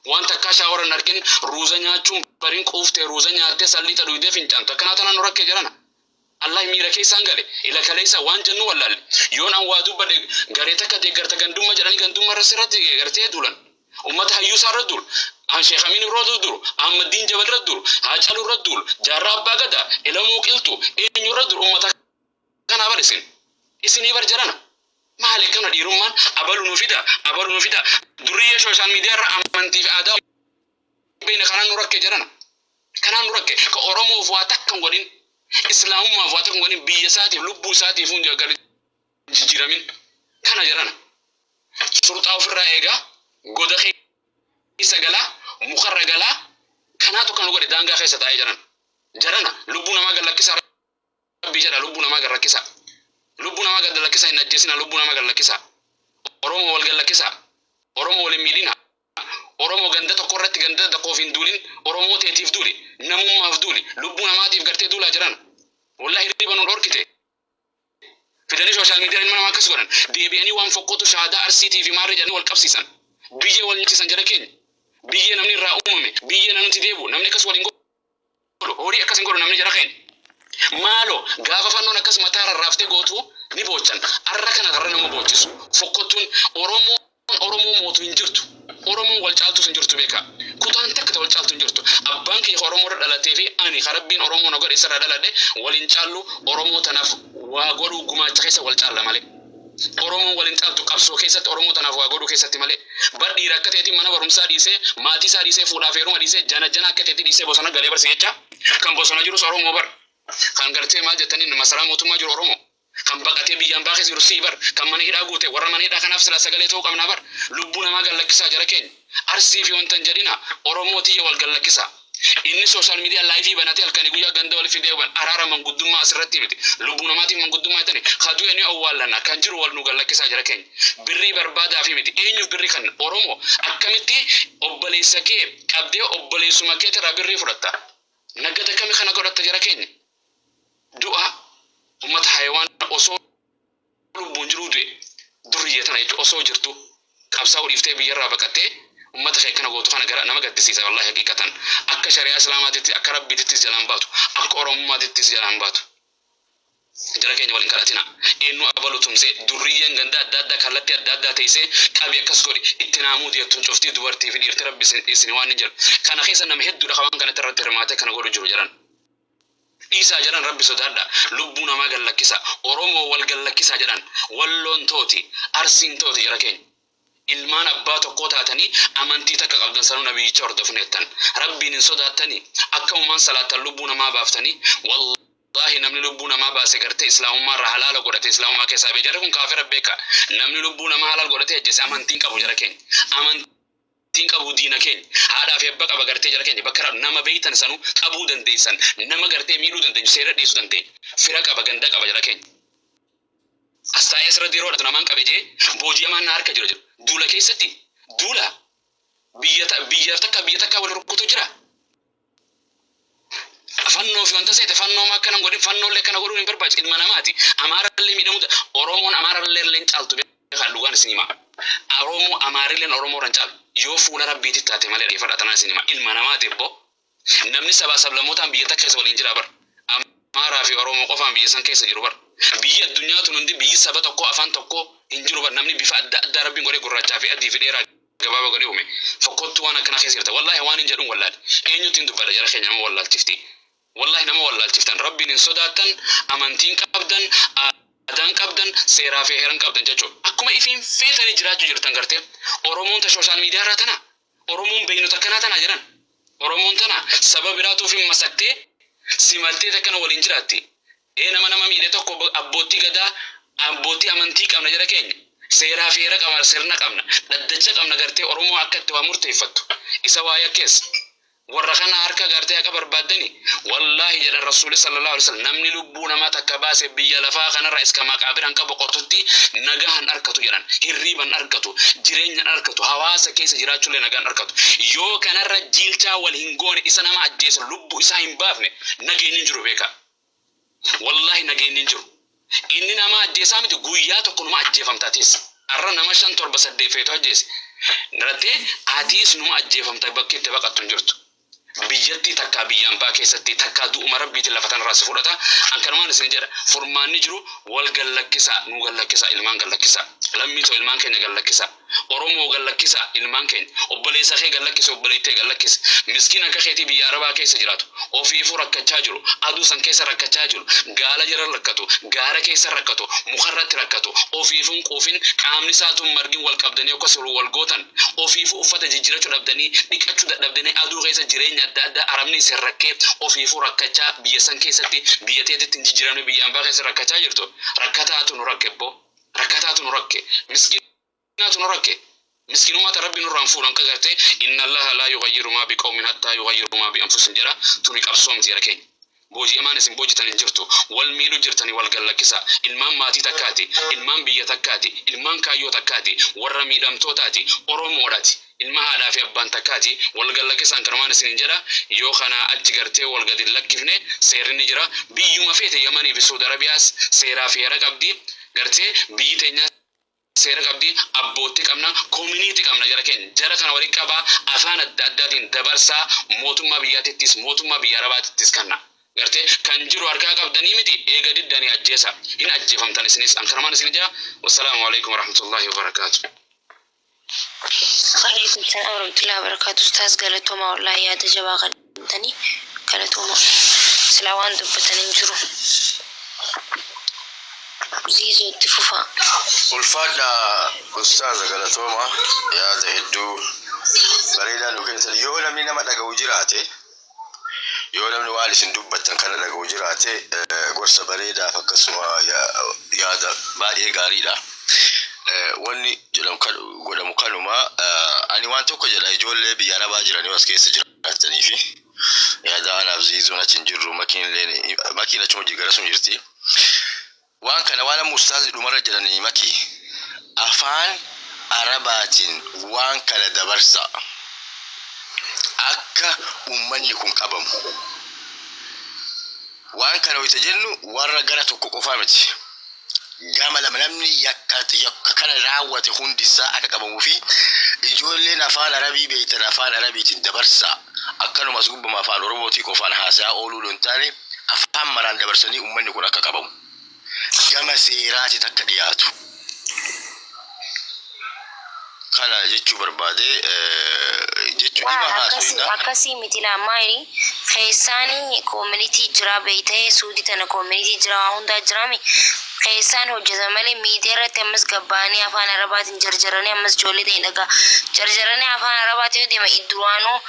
Waan takkaa shower hin argin, ruuza nyaachuun barin, quuftee ruuza nyaattee salliixa dhuydee fincaantu akkanaa tanaan nu rakkee jirana. Allah miira keessaan gale ila kaleessa waan jennu wallaalle. Yoon an waa dubbadhe, garee takka deeggarta, gandumma jedhanii gandumma irra sirratti gartee duulan. Ummata hayyuu isaa irra duulu. An Sheekh Amin irra duulu, Ahmaddiin Jabal irra duulu, Haacaaluu irra duulu, Jaarraa Abbaa Gadaa, Elamoo Qilxuu, eenyu irra duulu. Ummata kanaa bar isin. Isinii bar jarana. Maali akkana dhiirummaan? Abalu nu fida, abalu nu fida. Durriyyee social media irra amantii fi aadaa beekne kanaan nu rakke jarana. Kanaan nu rakke. Ka Oromoof waa takka hin godhin. Islaamummaaf waa takka hin godhin. Biyya isaatiif, lubbuu isaatiif hundi gara jijjiiramin. Kana jarana. Surxaa ofirraa eegaa, goda keessa galaa, mukarra galaa, kanaatu kan nu godhe daangaa keessa taa'ee jiran. Jarana, lubbuu namaa gad lakkisaa, Rabbii jedha, lubbuu namaa gad lakkisaa. Lubbuu namaa gad lakkisaa, hin ajjeesina, lubbuu namaa gad lakkisaa. Oromoo wal gad lakkisaa. Oromoo wal hin miidhina. Oromoo ganda tokko irratti ganda tokkoof hin duulin. Oromoo teetiif duuli. Namummaaf duuli. Lubbuu namaatiif gartee duulaa jiran. Wallahi hirriba nu dhorkite. Fidanii social media ilma namaa akkas godhan. Deebi'anii waan fokkotu shahaadaa Arsiitii fi maarree jedhanii wal qabsiisan. Biyyee wal nyaachisan jara keenya. Biyyee namni irraa uumame, biyyee namni deebi'u, namni akkas waliin godhu, horii akkas hin godhu namni jara keenya. Maaloo gaafa fannoon akkas mataa rarraaftee gootu ni boochan. Arra kana har'a nama boochisu. Fokkottuun Oromoon Oromoo mootu hin jirtu. Oromoon wal caaltus hin jirtu, beekaa. Kutaan takka ta wal caaltu hin jirtu. Abbaan kiyya Oromoo irra dhalatee fi ani ka Rabbiin Oromoo na godhe isarraa dhaladhe waliin caallu. Oromoo tanaaf waa godhuu gumaacha keessa wal caalla malee. Oromoon wal hin caaltu qabsoo keessatti, Oromoo tanaaf waa godhuu keessatti malee. Bar dhiira akka ta'eetiin mana barumsaa dhiisee, maatii isaa dhiisee, fuudhaaf heeruma dhiisee, jana jana akka ta'eetti dhiisee bosona galee barsi jecha. Kan bosona jirus Oromoo bar. Kan gartee maal jettaniin masaraa mootummaa jiru Oromoo. Kan baqatee biyyaan baa keessa jiru sii bar. Kan mana hidhaa guute warra mana hidhaa kanaaf silaa sagalee ta'uu qabnaa bar. Lubbuu namaa gad lakkisaa jara keenya. Arsii fi wanta hin jedhina, Oromoo tiyya wal gad lakkisaa. Inni social media live banatee halkanii guyyaa ganda wal fidee araara manguddummaa asirratti miti. Lubbuu namaatiif manguddummaa jettani kaduu ni owwaallanna, kan jiru wal nu gad lakkisaa jara keenya. Birrii barbaadaa fi miti. Eenyuuf birrii kan Oromoo akkamitti obboleessa kee qabdee obboleessuma keetirraa birrii fudhatta? Nagada kami kana godhatta jara keenya? Du'a ummata hayawaan osoo lubbuun jiruu du'e durriyyee tana jechuudha. Osoo jirtu qabsaa'uu dhiiftee biyyarraa baqattee ummata kee akkana gootu kana gara nama gaddisiisa wallahi. Haqiiqatan akka shari'aa Islaamaatitti, akka Rabbiitittis jalaan baatu, akka Oromummaatittis jalaan baatu. Jara keenya, waliin kadhatina. Eenyu abalu tumsee durriyyeen ganda adda addaa kallattii adda addaa teessee qabi akkas godhi itti naamuu deettuun cuftii dubartii fi dhiirti Rabbi isin waan hin jedhu kana keessa nama hedduudha kan waan kanatti irratti hirmaatee kana godhu jiru jedhan. Dhiisaa jedhan, Rabbi sodaadha, lubbuu namaa gad lakkisa, Oromoo wal gad lakkisaa jedhan. Walloon tooti, Arsiin tooti, jara keenya. Ilmaan abbaa tokkoo taatanii, amantii takka qabdan, sanuu nabiyyicha hordofneettan, Rabbiin hin sodaattanii? Akkamumaan salaattan lubbuu namaa baaftanii? Wallaahi namni lubbuu namaa baase gartee Islaamummaa irraa halaala godhate, Islaamummaa keessaa bee. Jarri kun kaafira, beeka. Namni lubbuu namaa halaal godhatee ajjeese amantiin qabu jara keenya, amantiin qabu diina keenya. Haadhaa fi abba qaba gartee jara keenya. Bakka nama beeytan sanuu qabuu dandeessan, nama gartee miidhuu dandeenyu, seera dhiyeessuu dandeenya. Fira qaba, ganda qaba jara keenya. As taa'ee asirratti yeroo namaan qabe jee booji'amaan na harka jira jedhu. Duula keessatti duula biyya biyya takka biyya takka wal rukutu jira. Fannoo fi wanta seete fannoo akkana godhin, fannoolee akkana godhuun hin barbaachisu. Ilma namaati. Amaarallee miidhamuu, Oromoon Amaarallee illee hin caaltu, beekaa, dhugaan isin hima. Oromoo Amaarilleen Oromoo irra hin caalu. Yoo fuula Rabbiitti taate malee, dhaggeeffadhaa, tanaan isin hima. Ilma namaati ebboo. Namni sabaa sablammootaan biyya takka keessa waliin jira bar. Amaaraa fi Oromoo qofaan biyya san keessa jiru bar. Biyyi addunyaa tun hundi biyyi saba tokko, afaan tokko hin jiru bar. Namni bifa adda addaa Rabbiin godhee, gurraachaa fi adii fi dheeraa gabaabaa godhee uume. Fokkottuu waan akkanaa keessa jirta. Wallaahi waan hin jedhuun wallaali. Eenyutti hin dubbadha jara keenya? Nama wallaalchifti. Wallaahi nama wallaalchiftan. Rabbiin hin sodaattan, amantiin qabdan, aadaan qabdan, seeraa fi heeran qabdan jechuudha. Akkuma ifiin feetanii jiraachuu jirtan gartee. Oromoon ta social media irraa tana. Oromoon beeynota akkanaa tana jedhan. Oromoon tana saba biraatuuf hin masaktee simattee takkana waliin jiraatti. Ee, nama nama miidhe tokko abbootii gadaa, abbootii amantii qabna jara keenya. Seeraa fi heera qabna, sirna qabna, dhaddacha qabna gartee Oromoo akka itti waa murteeffattu. Isa waa yakkees. Warra kana harka gartee haqa barbaaddani. Wallaahi jedhan Rasuuli sallallahu alaihi wasallam, namni lubbuu namaa takka baase biyya lafaa kanarra iska maqaabiran qabu qotutti nagahan argatu jedhan. Hirriiban argatu, jireenyan argatu, hawaasa keessa jiraachuullee nagaan argatu. Yoo kanarra jiilchaa wal hin goone, isa nama ajjeese lubbuu isaa hin baafne, nageenyi hin jiru, beekaa. Wallaahi nageenyi hin jiru. Inni nama ajjeesaa miti, guyyaa tokko numa ajjeefamtaa teessa. Arra nama shan, torba, saddeet feetu ajjeese. Narattee atiis numa ajjeefamta, bakki itti baqattu hin jirtu. Biyyatti takkaa biyya ambaa keessatti takkaa du'uma rabbiitiin lafa tanarraa si fudhata. An kanumaan isin jedha, furmaanni jiru wal gallakkisaa, nuu gallakkisaa, ilmaan gallakkisaa, lammiitoo ilmaan keenya gallakkisaa, Oromoo gallakkisaa, ilmaan keenya, obboleessa kee gallakkise, obboleettee gallakkise. Miskiin akka keetii biyya arabaa keessa jiraatu ofiifuu rakkachaa jiru, aduu san keessa rakkachaa jiru, gaala jala rakkatu, gaara keessa rakkatu, mukarratti rakkatu, ofiifuun quufin, qaamni isaatuun margin wal qabdanii akkas wal gootan, ofiifuu uffata jijjiirachuu dhabdanii, dhiqachuu dadhabdanii, aduu keessa jireenya adda addaa arabni isin rakkee, ofiifuu rakkachaa biyya san keessatti, biyya teetitti hin jijjiiramne, biyya ambaa keessa rakkachaa jirtu. Rakkataatu nu rakke boo, rakkataatu nu rakke, miskiinaatu nu rakke. Miskiinummaata rabbi nurraan fuudhan ka gartee inna Allaha laa yughayyiru maa biqawmin hattaa yughayyiru maa bi anfusihim jedha. Tuni qabsoomti jara keenya. Booji'amaan isin boojitan hin jirtu, wal miidhu jirtanii. Wal gallakkisa. Ilmaan maatii takkaati, ilmaan biyya takkaati, ilmaan kaayyoo takkaati, warra miidhamtootaati, Oromoodhaati, ilma haadhaa fi abbaan takkaati. Wal gallakkisaan, kanumaan isin jedha. Yoo kanaa achi gartee wal gadi hin lakkifne, seerri ni jira. Biyyuma feete, Yamanii fi Saudi Arabiyaas seeraa fi heera qabdi. Gartee biyyi teenyaa seera qabdi, abbootii qabna, community qabna. Jara keenya, jara kana walitti qabaa, afaan adda addaatiin dabarsaa, mootummaa biyyaatittis, mootummaa biyya arabaatittis kanna. Gartee kan jiru harkaa qabdanii miti, eega diddanii ajjeesa, hin ajjeefamtan isinis. An kanumaan isin jira. Wassalaamu alaikum warahmatullahi wabarakaatu. Alaikum salaam warahmatullahi wabarakatuh. Ustaaz, galatooma, wallahi yaada jabaa qabdanii, galatooma. Silaa waan dubbatan hin jiru. Ziizoo, itti fufaa. Ulfaadha ustaaza, galatooma, yaada hedduu bareedaa nu kennitan. Yoo namni nama dhaga'u jiraate, yoo namni waan isin dubbattan kana dhaga'u jiraate, gorsa bareedaaf akkasuma yaada baay'ee gaariidha. Wanni jedhamu godhamu kanuma. Ani waan tokko jedha, ijoollee biyya arabaa jiranii as keessa jiraatanii fi yaada anaaf ziizoon achi hin jirru, makiin makiin achuma gara sun jirti. Waan kana waan amma ustaazi dhumarra jedhanii, makii afaan arabaatiin waan kana dabarsa, akka ummanni kun qabamu. Waan kana wayita jennu warra gara tokko qofaa miti. Gama lama namni yakka yakka kana raawwate hundisaa akka qabamuu fi ijoolleen afaan arabii beektan afaan arabiitiin dabarsa. Akkanumas gubbama afaan oromootii qofaan haasaa ooluu hin taane, afaan maraan dabarsanii ummanni kun akka qabamu. Gama seeraati takka dhiyaatu. Kana jechuu barbaade jechuu Waan dhima akkasii haasofna. Akkasii miti laammaayini keessaanii community jira beeytee, suudii tana community jira, waa hundaa jiraami keessaan hojjetan malee, miidiyaa irratti ammas gabbaanii afaan arabaatiin jarjaranii, ammas ijoollee ta'e dhagaa jarjaranii afaan arabaatiin yoo deema, duraanuu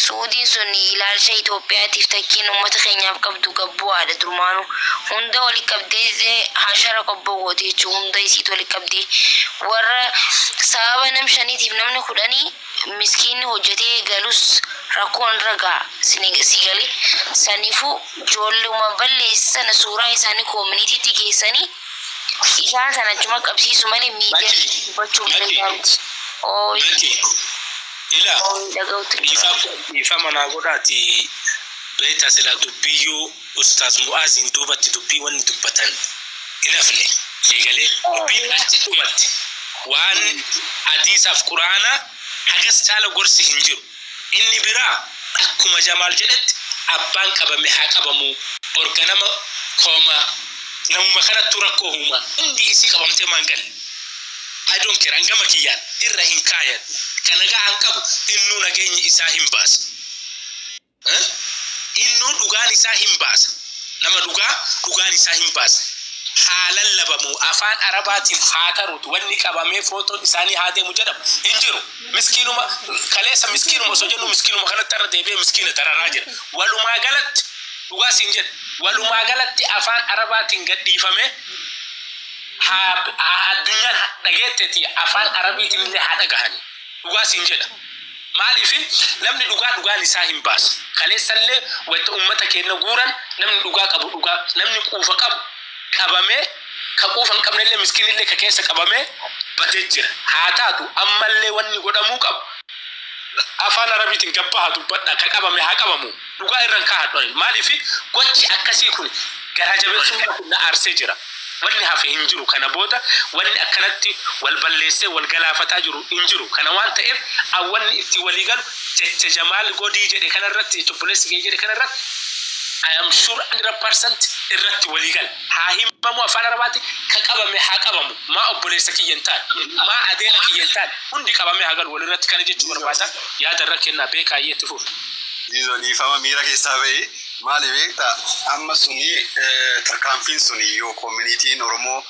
suudiin sun ilaalcha Itoophiyaatiif takkiin uummata keenyaaf qabdu gabbu'aadha. Durmaanuu hunda wali qabdee hashara qobboo goote jechuun hunda isiitu wali qabdee, warra sababa nam shaniitiif namni 10 miskiinni hojjetee galus rakkoon ragaa si gale. Saniifuu ijoolluma balleessan suuraa isaanii communitytti geessanii isaan sana achuma qabsiisu malee miidiyaa Maki, dubbachuu Maki, bareedaa miti. Ooyi. Maki, ila Ooyi, dhaga'utti jira. Dhiifa manaa godhaati, beektaa silaa dubbiyyuu ustaaz Mu'aaziin duubatti dubbii wanni dubbatan hin hafne. Eegalee dubbiin achi dhumatti waan hadiisaaf quraana hagas caala gorsi hin jiru. Inni biraa akkuma Jamaal jedhetti abbaan qabame haa qabamu, borganama kooma namuma kanattu rakkoo uuma, hundi isii qabamtee maan galle. I don't care, hangama kiyyaan irra hin kaayan, kan nagaa han qabu innuu nageenyi isaa hin baasa. Eh? Innuu dhugaan isaa hin baasa. Nama dhugaa dhugaan isaa hin baasa. Haa lallabamu, afaan arabaatiin haa taruutu, wanni qabamee footoon isaanii haa deemu jedhamu hin jiru. Miskiinuma kaleessa miskiinuma osoo jennu miskiinuma kanatti irra deebi'ee miskiina dararaa jira. Walumaa galatti dhugaa siin jedhe, walumaa galatti afaan arabaatiin gadhiifame, haa addunyaan dhageetteeti, afaan arabiitiin illee haa dhagahani. Dhugaa siin jedha. Maaliif namni dhugaa dhugaan isaa hin baasa. Kaleessallee wanta uummata keenya guuran, namni dhugaa qabu dhugaa, namni quufa qabu qabamee, ka quufa hin qabnellee miskiinillee ka keessa qabamee badee jira. Haa taatu, ammallee wanni godhamuu qabu afaan arabiitiin gabbaa haa dubbadha, ka qabame haa qabamu, dhugaa irra hin kaa'adhu. Maaliif gochi akkasii kun garaa jabeessummaa kun na aarsee jira. Wanni hafe hin jiru. Kana booda wanni akkanatti wal balleessee wal galaafataa jiru hin jiru. Kana waan ta'eef, wanni itti walii galu jecha Jamaal Godii jedhe kanarratti, jecha obboleessi kee jedhe kanarratti, I am sure 100% irratti walii gala. Haa himamu afaan Arabaatti, ka qabame haa qabamu. Maa obboleessa kiyya hin taane, maa adeera kiyya hin taane, hundi qabame haa galu walirratti kana jechuu barbaada. Yaada irra kennaa beekaa itti fufu. Jizo, dhiifama, miira keessaa bahi. Maali beektaa, amma suni tarkaanfiin suni yoo communityn Oromoo